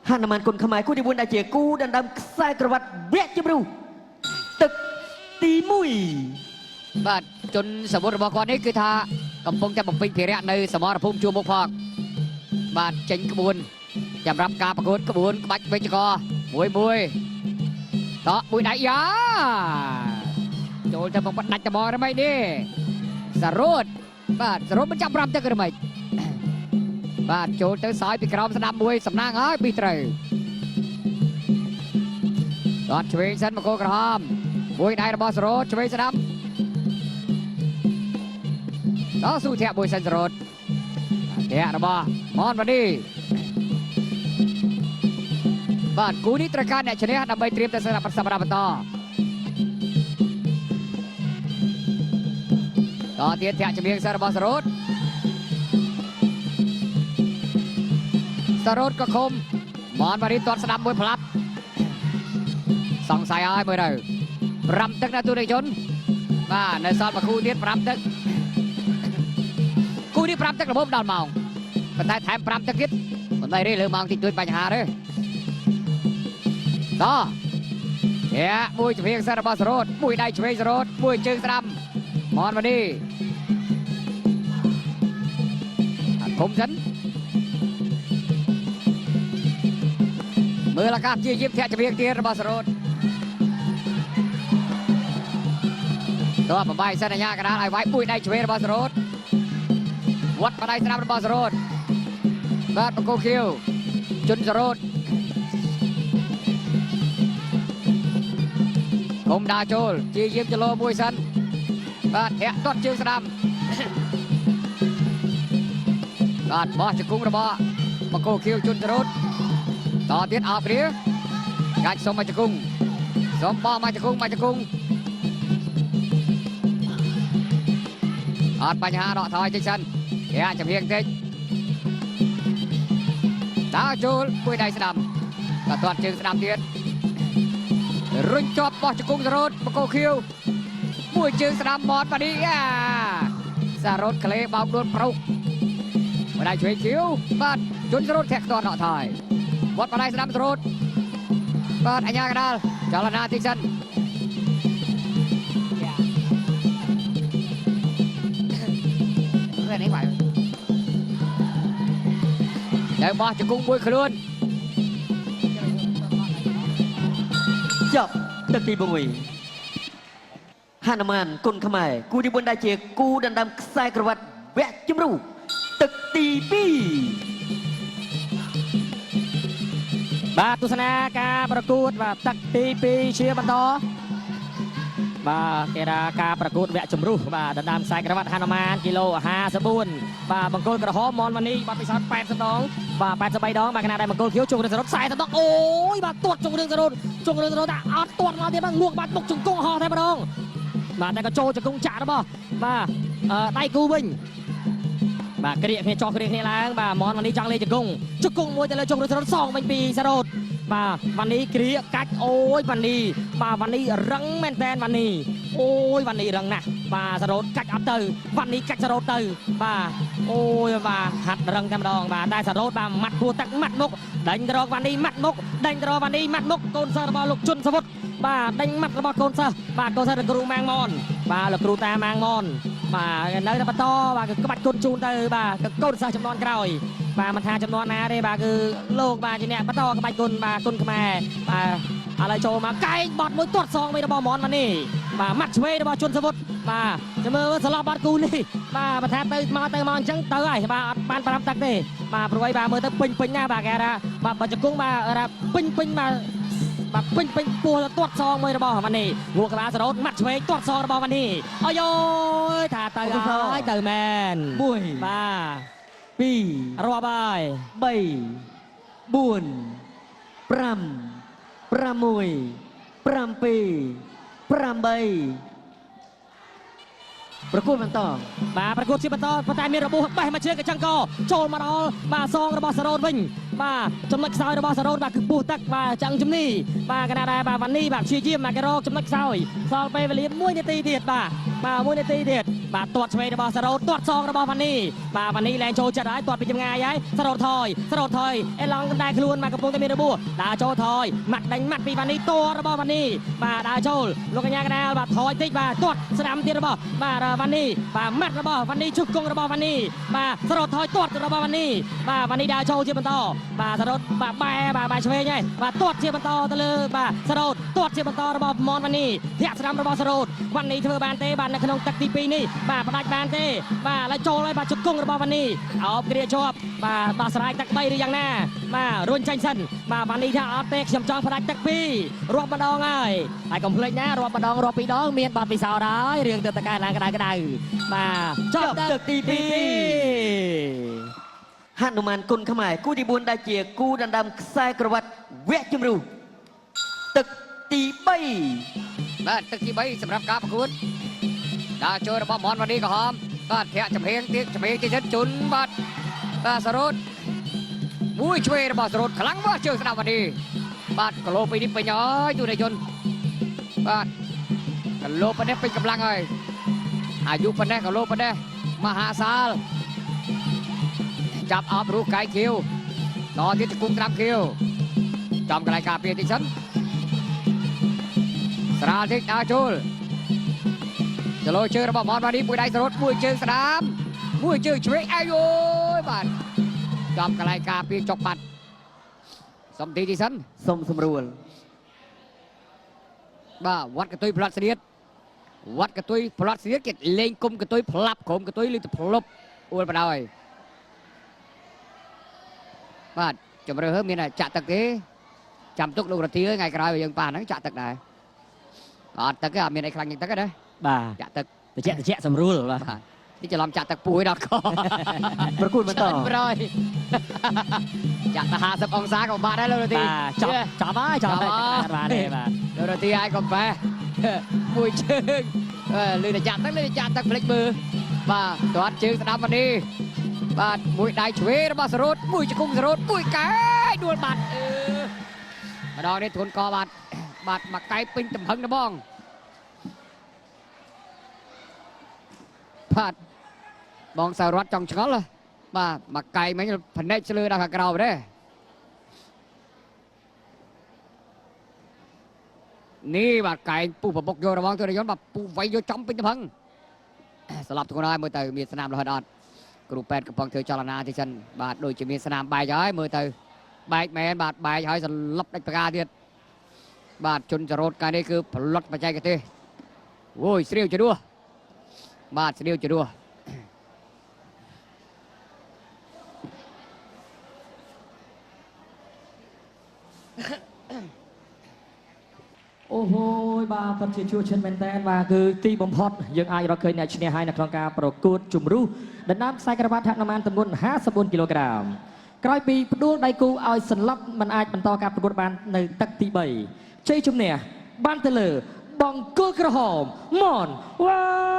ហនុមានគុណខ្មែរគូទី4ដែលជាគូដណ្ដើមខ្សែក្រវ៉ាត់វគ្គជម្រុះទឹកទី1 បាទជនសមុទ្ររបស់គាត់នេះគឺថាកំពុងតែបំពេញភារៈនៅសមរភូមិជួរមុខផងបាទចេញក្បួនសម្រាប់ការប្រកួតក្បួនក្បាច់វេជ្ជករមួយមួយតមួយដៃយ៉ាចូលទៅបំផ្ដាច់ត្មងរមិននេះសរោតបាទសរោតមិនចាប់5ទឹករមិនបាទចូលទៅសោយពីក្រោមស្ដាំមួយសំណាងហើយពីត្រូវតឆ្វេងសិនមកគោក្រហមមួយដៃរបស់សរោតឆ្វេងស្ដាំ តស៊ូធាក់មួយសិនសរត់ធាក់របស់មនវ៉ានីបាទគូនេះត្រូវការអ្នកឈ្នះដើម្បីត្រៀមទៅសម្រាប់សប្តាហ៍បន្តតទៀតធាក់ជំនាញសិនរបស់សរត់សរត់ក៏ឃុំមនវ៉ានីទាត់ស្ដាំមួយផ្លាប់សង្ស័យហើយមើលទៅ5ទឹកណាទូនិកជនបាទនៅសល់មួយគូទៀត5ទឹក គូនេះ5ទឹកល្មមដល់ម៉ោងប៉ុន្តែថែម5ទឹកទៀតមិនได้ទេលើម៉ោងតិចតួចបញ្ហាទេតធាក់មួយជំនាញសិនរបស់សរោតមួយដៃឆ្វេងសរោតមួយជើងស្ដាំមនវនីអាគុំសិនមើលអាកាសជាយាមធាក់ជំនាញទៀតរបស់សរោតតបបាយសិនអាញាកដាលឲ្យវាយមួយដៃឆ្វេងរបស់សរោត វត្តបដៃស្ដាំរបស់សរោតបាទបង្គោលខៀវជុនសរោតគុំដាចូលជាយាមចលោមួយសិនបាទធាក់ទាត់ជើងស្ដាំបាទបោះជង្គង់របស់បង្គោលខៀវជុនសរោតតទៀតអោបគ្នាកាច់សុំមកជង្គង់សុំបោះមកជង្គង់មកជង្គង់អត់បញ្ហាដកថយតិចសិន ធាក់ចំហៀងតិចដើរចូលមួយដៃស្ដាំក៏ទាត់ជើងស្ដាំទៀតរុញជាប់បោះជង្គង់សរោតបង្គោលខៀវមួយជើងស្ដាំមាត់បាឌីអាសារ៉ូតក្លេបោកដួលប្រុកមួយដៃឆ្វេងខៀវបាទជន់សរោតធាក់ខ្ទាត់ដកថយវត្តបដៃស្ដាំសរោតបាទអញ្ញាកដាលចលនាតិចសិននេះបាទ ដែលបោះជង្គង់មួយខ្លួន ចប់ទឹកទី1ហនុមានគុណខ្មែរគូទី4ដែលជាគូដណ្ដើមខ្សែក្រវ៉ាត់វគ្គជម្រុះទឹកទី2 បាទទស្សនាការប្រកួតបាទទឹកទី2ជាបន្តបាទគេថាការប្រកួតវគ្គជំរុះបាទដណ្ដើមខ្សែក្រវ៉ាត់ហនុមានគីឡូ54បាទបង្គោលក្រហមមនវ៉ានីបាទពិសោធន៍80ដងបាទ83ដងបាទខណៈដែលបង្គោលខៀវជុងរឿងសរុត40ដងអូយបាទទាត់ជុងរឿងសរុតជុងរឿងសរុតតែអត់ទាត់មកទៀតបាទងួកបាត់មុខជង្គង់ហោះតែម្ដងបាទតែក៏ចូលជង្គង់ចាក់របស់បាទដៃគូវិញបាទក្រៀកគ្នាចោះក្រៀកគ្នាឡើងបាទមនវ៉ានីចង់លេងជង្គង់ជង្គង់មួយទៅលើជុងរឿងសរុតសងវិញពីសរុត បាទវ៉ានីគ្រាកាច់អូយវ៉ានីបាទវ៉ានីរឹងមែនតែនវ៉ានីអូយវ៉ានីរឹងណាស់បាទសរោតកាច់អត់ទៅវ៉ានីកាច់សរោតទៅបាទអូយបាទហាត់រឹងតែម្ដងបាទតែសរោតបាទម៉ាត់គួទឹកម៉ាត់មុខដេញទៅរកវ៉ានីម៉ាត់មុខដេញទៅរកវ៉ានីម៉ាត់មុខកូនសិស្សរបស់លោកជុនសវុតបាទដេញម៉ាត់របស់កូនសិស្សបាទកូនសិស្សលោកគ្រូម៉ាងម៉នបាទលោកគ្រូតាម៉ាងម៉នបាទនៅតែបន្តបាទគឺក្បាច់គុណជូនទៅបាទកូនសិស្សចំនួនក្រោយ បាទមិនថាចំនួនណាទេបាទគឺលោកបាទជាអ្នកបន្តក្បាច់គុណបាទគុណខ្មែរបាទឥឡូវចូលមកកែងបត់មួយទាត់សងវិញរបស់មនម៉ានេះបាទម៉ាត់ឆ្វេងរបស់ជុនសវុតបាទចាំមើលសន្លប់បាត់គូនេះបាទបើថាទៅមកទៅមកអញ្ចឹងទៅហើយបាទអត់បាន5ទឹកទេបាទព្រោះអីបាទមើលទៅពេញពេញណាស់បាទគេថាបាទបើជង្គង់បាទថាពេញពេញបាទបាទពេញពេញពោះទាត់សងមួយរបស់ម៉ានេះងួរក្បាលសរោតម៉ាត់ឆ្វេងទាត់សងរបស់ម៉ានេះអាយយថាទៅហើយទៅមែន 1 បាទ 2 រាប់ហើយ 3 4 5 6 7 8ប្រគួតបន្ត បាទប្រកួតជាបន្តប៉ុន្តែមានរបួសបេះមួយជើងកញ្ចឹងកចូលមកដល់បាទសងរបស់សរ៉ូតវិញ បាទចំណុចខ្សោយរបស់សារ៉ូតបាទគឺពោះទឹកបាទចឹងជំនីបាទកណាដែរបាទវ៉ានីបាទព្យាយាមបាទគេរកចំណុចខ្សោយសល់ពេលវេលា1នាទីទៀតបាទបាទ1នាទីទៀតបាទទាត់ឆ្វេងរបស់សារ៉ូតទាត់សងរបស់វ៉ានីបាទវ៉ានីលែងចូលចិត្តហើយទាត់ពីចម្ងាយហើយសារ៉ូតថយសារ៉ូតថយអេឡង់ដែរខ្លួនបាទកំពុងតែមានរបួសដើរចូលថយម៉ាត់ដេញម៉ាត់ពីវ៉ានីតរបស់វ៉ានីបាទដើរចូលលោកកញ្ញាកដាលបាទថយតិចបាទទាត់ស្ដាំទៀតរបស់បាទវ៉ានីបាទម៉ាត់របស់វ៉ានីជុះគង់របស់វ៉ានីបាទសារ៉ូតថយទាត់របស់វ៉ានីបាទវ៉ានីដើរចូលជាបន្តបាទសារ៉ូតបាទបែបាទបែឆ្វេងហើយបាទទាត់ជាបន្តទៅលើបាទសារ៉ូតទាត់ជាបន្តរបស់មនវ៉ានីធាក់ស្ដាំរបស់សារ៉ូតវ៉ានីធ្វើបានទេបាទនៅក្នុងទឹកទី2នេះបាទផ្ដាច់បានទេបាទឥឡូវចូលហើយបាទជង្គង់របស់វ៉ានីអោបគ្រាជាប់បាទដោះស្រាយទឹក3ឬយ៉ាងណាបាទរួញចេញសិនបាទវ៉ានីថាអត់ទេខ្ញុំចង់ផ្ដាច់ទឹក2រាប់ម្ដងហើយហើយកុំភ្លេចណារាប់ម្ដងរាប់ពីរដងមានបទពិសោធន៍ហើយរឿងទៅតកែឡើងក្តៅក្តៅបាទចប់ទឹកទី2 ហនុមានគុណខ្មែរគូទី4ដែលជាគូដណ្ដើមខ្សែក្រវ៉ាត់វគ្គជម្រុះទឹកទី3 បាទទឹកទី3សម្រាប់ការប្រកួតដើរចូលរបស់មនវ៉ានីក្រហមបាទធាក់ចំហៀងទៀតចំហៀងទៀតជន់បាទបាទសរោតមួយឆ្វេងរបស់សរោតខ្លាំងបាទជើងស្ដាប់វ៉ានីបាទគីឡូពីរនេះពេញហើយទូនជនបាទគីឡូប៉ុណ្ណេះពេញកម្លាំងហើយអាយុប៉ុណ្ណេះគីឡូប៉ុណ្ណេះមហាសាលចាប់អប់រូកែខៀវតទៀតជង្គង់ត្រាំខៀវចំកន្លែងការពារតិចសិន ស្រាលតិចដើរចូលចលោជើងរបស់មនវ៉ានីមួយដៃសរត់មួយជើងស្ដាមមួយជើងឆ្វេងអាយអូយបាទចំកន្លែងការពារចុកបាត់សំទីទីសិន សុំស្រួល បាទវត្តកតុយផ្លាត់ស្នៀតវត្តកតុយផ្លាត់ស្នៀតគេលេងគុំកតុយផ្លាប់ក្រុមកតុយឬទៅផ្លប់អួលបដ ாய் បាទជំរឿមានតែចាក់ទឹកទេចាំទុកលោករទ្ធីថ្ងៃក្រោយយើងប៉ះហ្នឹងចាក់ទឹកដែរអត់ទឹកទេអត់មានអីខ្លាំងជាងទឹកទេណា បាទ ចាក់ទឹក តិចតិចសម្រួលបាទ បាទនេះច្រឡំចាក់ទឹកពួយដល់ក ប្រកួតបន្ត ប្រយចាក់ទៅ50អង្សាក៏បាត់ដែរលោករទី បាទចប់ចប់ហើយចប់ហើយបាទទេបាទ លោករទីហើយកុំប៉េះមួយជើងអឺលឺតែចាក់ទឹកលឺតែចាក់ទឹកភ្លេចមើលបាទទាត់ជើងស្ដាំមកនេះបាទមួយដៃឆ្វេងរបស់សរោតមួយជង្គង់សរោតមួយកែដួលបាត់អឺម្ដងនេះធួនកបាទបាទមកកែពេញទំហឹងត្បងបាទបងសៅរតចង់ឆ្ងល់ហ៎បាទមកកែមិញភ្នែកឆ្លើដល់ខាងក្រៅទេនេះបាទកែងពុះប្របុកយករបងទរយន្តបាទពុះវៃយកចំពេញទំហឹងស្លាប់ធ្ងន់ហើយមើលទៅមានស្នាមរហូតអត់គ្រូពេទ្យកំពុងធ្វើចលនាទីសិនបាទដូចជាមានស្នាមបែកហើយមើលទៅបែកមែនបាទបែកហើយសន្លប់ដាច់ប្រការទៀតបាទជន់ចរោតកាលនេះគឺផលិតបច្ចេកទេសអូយស្រាវជ្រោះបាទស្រាវជ្រោះ អូហូយបាទពិតជាជួឈិនមែនតើបាទគឺទីបំផុតយើងអាចរកឃើញអ្នកឈ្នះហើយនៅក្នុងការប្រកួតជំរុះដណ្ដើមខ្សែក្រវ៉ាត់ហនុមានទម្ងន់54គីឡូក្រាមក្រោយពីផ្ដួលដៃគូឲ្យសន្លប់មិនអាចបន្តការប្រកួតបាននៅទឹកទី3ជ័យជំនះបានទៅលើបង្គោលក្រហមមនវ៉ា